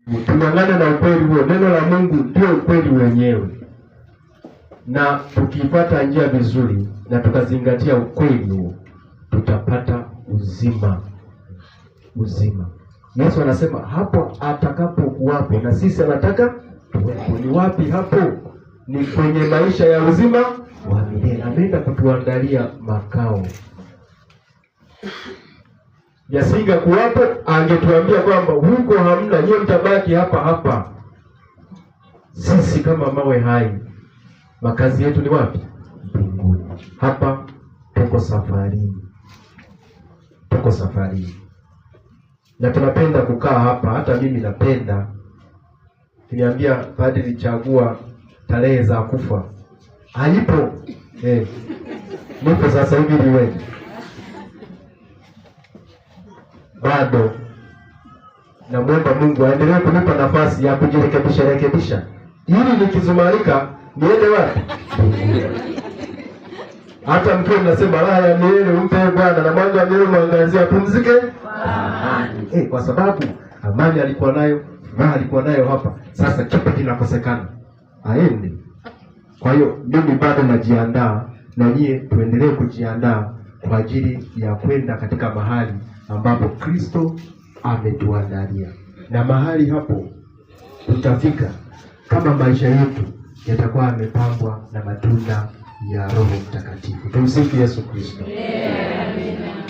Tung'ang'ane na ukweli huo. Neno la Mungu ndio ukweli wenyewe, na tukifuata njia vizuri na tukazingatia ukweli huo, tutapata uzima. Uzima. Yesu anasema hapo atakapokuwapo na sisi anataka tuwepo. Ni wapi hapo? Ni kwenye maisha ya uzima wa milele. Ameenda kutuandalia makao. Yasinga kuwapo angetuambia kwamba huko hamna, nyie mtabaki hapa hapa. Sisi kama mawe hai, makazi yetu ni wapi? Mbinguni. Hapa tuko safarini, tuko safarini na tunapenda kukaa hapa. Hata mimi napenda. Kiniambia padri, chagua tarehe za kufa, haipo. Nipo sasa hivi niweje? Bado namwomba Mungu aendelee kunipa nafasi ya kujirekebisha rekebisha, ili nikizumarika niende wapi? Hata mkiwa mnasema raha ya milele umpe Bwana na mwanga wa milele mwangazie, apumzike amani. Kwa sababu amani alikuwa nayo, furaha alikuwa nayo hapa. Sasa kipi kinakosekana? Aende. Kwa hiyo mimi bado najiandaa na nyie tuendelee kujiandaa kwa ajili ya kwenda katika mahali ambapo Kristo ametuandalia, na mahali hapo tutafika kama maisha yetu yatakuwa yamepambwa na matunda ya Roho Mtakatifu. Tumsifu Yesu Kristo. Amen.